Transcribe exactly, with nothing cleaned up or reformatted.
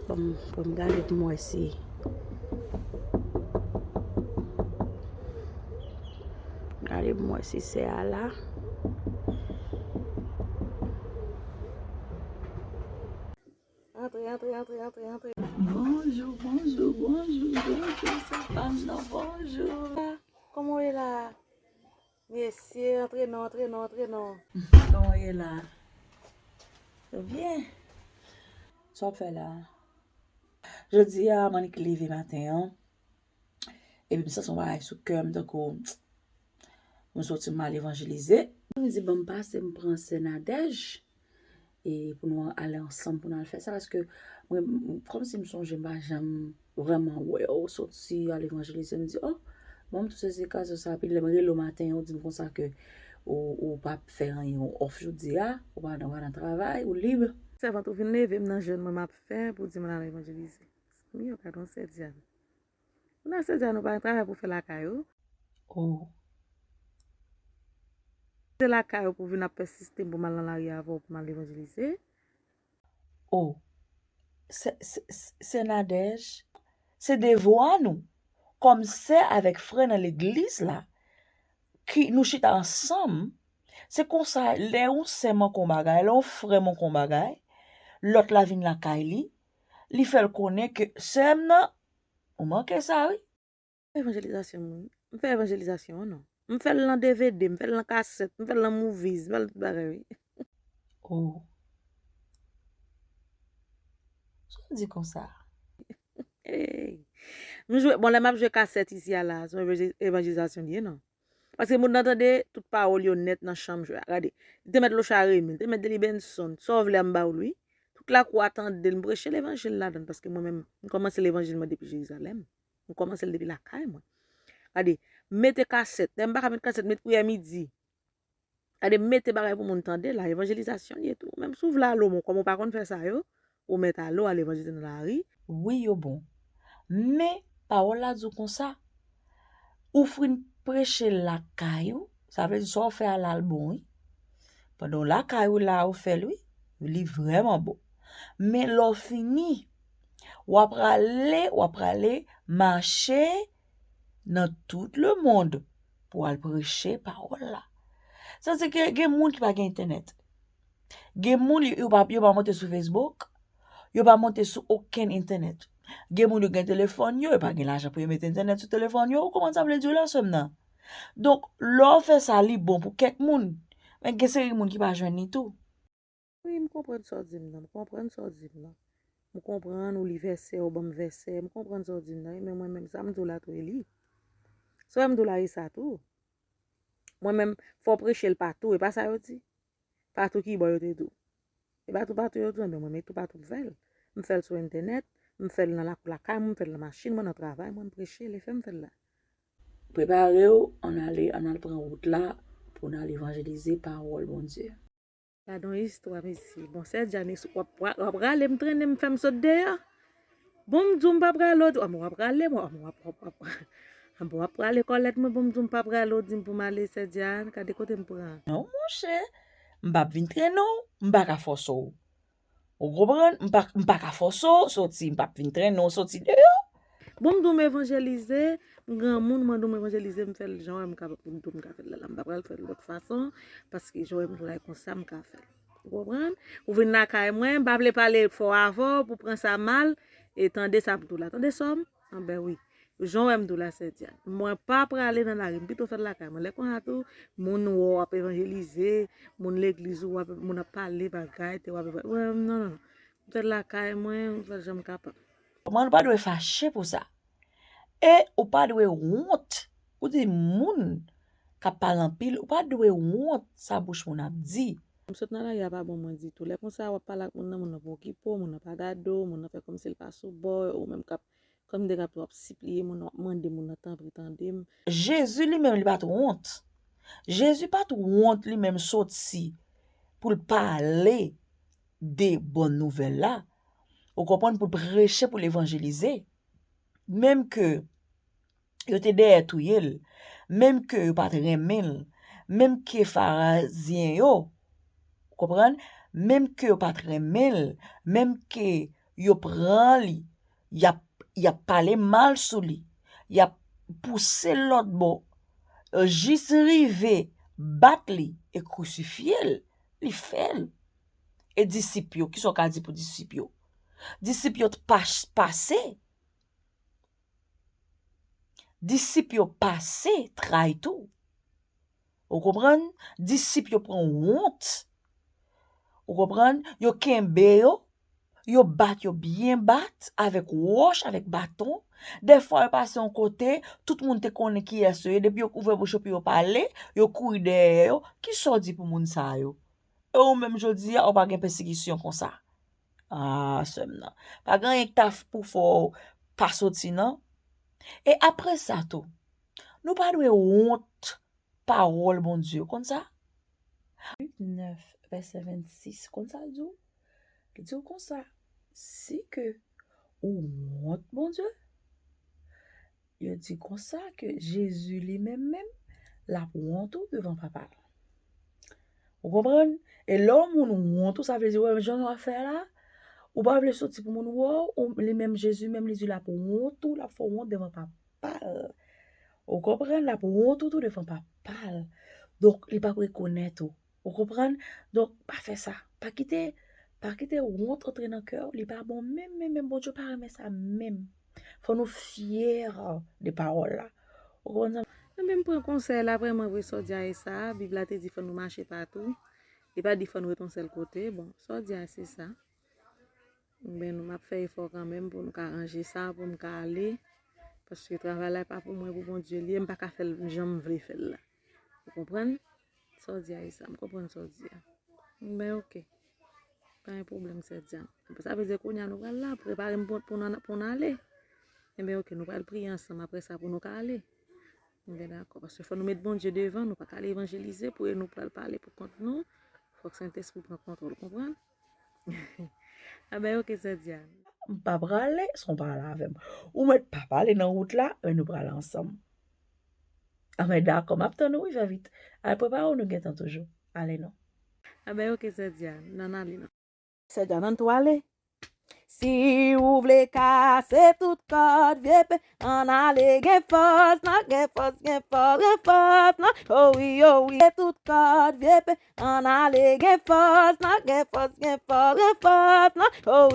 Ban m, ban m gade pou m wè si. Gade pou m wè si sè a la. Antre, antre, antre, antre, antre. Bonjou, bonjou, bonjou, bonjou, sè pa m nan, bonjou. Kòman w ye la? Mesye, antre non, antre non, antre non. Kòman w ye la? Ou byen? Sa w ap fè la? Jodi a, m annik leve maten an. Epi m santi yon bagay sou kè m, tankou m soti m al evanjelize. M di, "Ban m pase, m pran sè Nadège, e pou nou ale ansanm, pou nou al fè sa." Paske mwen, m, kòmsi m sonje m pa janm vrèman wè w soti al evanjelize. M di, "Oh, bon, m tou sezi okazyon sa." Epi lè m rele w maten an, ou di m konsa ke ou, ou p ap fè anyen, ou off jodi a, ou pa nan, pa nan travay, ou lib. Sèvant ou vin leve m nan jèn mwen m ap fè pou di m al evanjelize. Zanmi yo, gade yon sè Dyane. Moun nan sè Dyane, ou pa gen travay pou fè lakay ou. Oh. Se lakay ou pou vin ap pèsiste m pou m al nan lari avè w pou m al evanjelize. Oh. Sè, sè, sè, sè Nadège, se devwa nou, kòm sè avèk frè nan legliz la, ki nou chita ansanm. Se konsa, lè yon sè manke yon bagay, lè yon frè manke yon bagay, lòt la vin lakay li, li fè l konnen ke sè m nan, ou manke sa, wi. Evanjelizasyon, moun. M fè evanjelizasyon an, non. M fè l nan D V D, m fè l nan kasèt, m fè l nan movies, m fè l tout bagay, wi. Oh. Sa w di konsa? Hey. M jwe, bon, lè m ap jwe kasèt isi a la, se yon evanjel-, evanjelizasyon li ye, non. Paske moun nan tande tout pawòl yo nèt nan chanm jwe a. Gade, li te mèt Locha Remy, li te mèt Delly Benson, sa w vle a m ba w l, wi. Tout lakou a tande l, m preche levanjil ladan l, paske mwen menm, m kòmanse levanjil mwen depi Jerizalèm. M kòmanse l depi lakay mwen. Gade, mete kasèt. Lè m pa ka met kasèt, met priyè midi. Gade, mete bagay pou moun tande la. Evanjelizasyon li ye tou. Menm si w vle ale w, kòm ou pa konn fè sa yo, ou mèt ale w al evanjelize nan lari. Wi, yo bon. Men, pawòl la di w konsa, ou fin preche lakay ou, sa vle di sa w fè a la l bon, wi. Pandan w lakay ou la, ou fè l, wi. Li vrèman bon. Men lè w fini, w ap prale, w ap prale mache nan tout lemonn pou w al preche pawòl la. Sa vle di ke gen moun ki pa gen entènèt. Gen moun, yo, yo pa, yo pa monte sou Facebook, yo pa monte sou okenn entènèt. Gen moun, yo gen telefòn yo, yo pa gen lajan pou yo mete entènèt sou telefòn yo. Ou konprann sa m vle di w la, sè m nan? Donk, lè w fè sa, li bon pou kèk moun. Men gen seri moun ki pa jwenn li tou. Wi, m konprann sa w di m nan. M konprann sa w di m nan. M konprann ou li vèsè, ou ban m vèsè. M konprann sa w di m nan. Wi, men mwen menm, sa m di w la tou, e li. Sa w wè m di w la, e sa tou. Mwen menm, fò w preche l pa tou. E pa sa yo di? Patou ki bò yo te di w? E pa toupatou yo di w, enben mwen, men toupatou m fè l. M fè l sou entènèt, m fè l nan lakou lakay mwen, m fè l nan machin mwen, nan travay mwen, m preche l, e fè m fè l la. Prepare w, ann ale, ann al pran wout la pou n al evanjelize pawòl Bondye. Gadon istwa, mesye. Bon, sè Djanis, w ap pra-, w ap rale m, trennen m, fè m sot deyò. Bon, m di w m pa prale, w di, a, bon, w ap rale m, a, bon, w ap, w ap, w ap, a, bon, w ap prale kòlèt mwen, bon, m di w m pa prale, w di m pou m ale, sè Djan, gade kote m pran. Non, monchè, m p ap vin trennen w, m pa ka fòse w. Ou konprann? M pa, m pa ka fòse w soti, m p ap vin trennen w soti deyò. Bon, m di w m evanjelize, m granmoun, mande w m evanjelize, m fè l jan w wè m ka, m di w m ka fè l la, la, m pa pral fè l lòt fason, paske jan w wè m travay konsa, m ka fè l. Ou konprann? Ou vin lakay mwen, m pa vle pale fò avè w pou pran sa mal, e tande sa m di w la. Tande sè m? Anben wi. Jan w wè m di w la, sè Djan. Mwen pa prale nan lari, m pito fè l lakay mwen. Lè konsa tou, moun wè w ap evanjelize, moun legliz ou, w ap, moun ap pale bagay, te w ap, non, non, non. M fè l lakay mwen, m fè l jan m kapab. Mwen, nou pa dwe fache pou sa. E ou pa dwe wont. Ou di moun k ap pale anpil, ou pa dwe wont sa bouch moun ap di. M sot nan lari a pa bon mwen ditou. Lè konsa w ap pale ak moun nan, moun nan pa okipe w, moun nan pa gade w, moun nan fè kòmsi l pa sou bò, ou menm k ap, kòm de k ap, w ap sipliye moun nan, w ap mande moun nan, tanpri tande m. Jezi li menm li pa t wont. Jezi pa t wont li menm soti pou l pale de bòn nouvèl la. Ou konprann? Pou l preche, pou l evanjelize. Menm ke yo te dèyè touye l, menm ke yo pa t renmen l, menm ke Farizyen yo, ou konprann? Menm ke yo pa t renmen l, menm ke yo pran li, y ap, y ap pale mal sou li, y ap pouse l lòt bò, jis rive bat li e krisifye l, li fè l. E disip yo, kisa w ka di pou disip yo? Disip yo t pa-, pase. Disip yo pase tray tou. Ou konprann? Disip yo pran wont. Ou konprann? Yo kenbe yo, yo bat yo byen bat avèk wòch, avèk baton. Dèfwa yo pase yon kote, tout moun te konnen kiyès yo ye. Depi yo ouvè bouch yo pou yo pale, yo kouri dèyè yo. Kisa w di pou moun sa yo? E ou menm jodi a, ou pa gen pèsekisyon konsa. Ah, sè m nan. Pa gen anyen ki ta f-, pou fè w pa soti, non. E apre sa tou, nou pa dwe wont pawòl Bondye. Ou konn sa? Lit nèf, vèsè vennsis, konn sa l di w? Li di w konsa, si ke ou wont Bondye, yo di konsa ke Jezi li menm menm, l ap wont ou devan Papa l. Ou konprann? E lè yon moun wont ou, sa vle di, wè, jan w ap fè la, ou pa vle soti pou moun wè w, ou, li menm Jezi menm, li di l ap wont ou, l ap fè w wont devan Papa l. Ou konprann? L ap wont ou tou devan Papa l. Donk, li p ap rekonèt ou. Ou konprann? Donk, pa fè sa. Pa kite, pa kite wont antre nan kè w. Li pa bon menm, menm, menm. Bondye pa renmen sa menm. Fò nou fyè de pawòl la. Ou konprann sa? Mwen menm pran konsèy la vrèman vre, sa w di a e sa. Bib la te di fò nou mache patou. Li pa di fò nou ret yon sèl kote. Bon, sa w di a se sa. Enben, nou, m ap fè efò kanmenm pou nou ka ranje sa, pou m ka ale. Paske travay la pa pou mwen, pou Bondye li ye, m pa ka fè l jan m vle fè l la. Ou konprann? Sa w di a e sa, m konprann sa w di a. Enben, oke. Pa gen pwoblèm, sè Dyàn. Sa vle di kounye a nou pral la, prepare m pou, pou n, pou n ale. Enben, oke, nou pral priye ansanm apre sa pou nou ka ale. Enben, dakò. Paske fò nou met Bondye devan, nou pa ka al evanjelize pou nou pral pale pou kont nou. Fòk Sentespri pran kontwòl, konprann? Enben, oke, sè Dyàn. M pa prale san w pale avè m. Ou mèt pa pale nan wout la, men nou prale ansanm. Enben, dakò, m ap tann ou, wi, fè vit. Al prepare w, nou gentan toujou. Ale non. Enben, oke, sè Dyàn, n ann ale non. Sè Dyàn, ann tou ale. Si ou vle kase tout kòd vye pen, ann ale, gen fòs nan, gen fòs, gen fòs, gen fòs nan. O wi, o wi, se tout kòd vye pen, ann ale, gen fòs nan, gen fòs, gen fòs, gen fòs nan. O wi.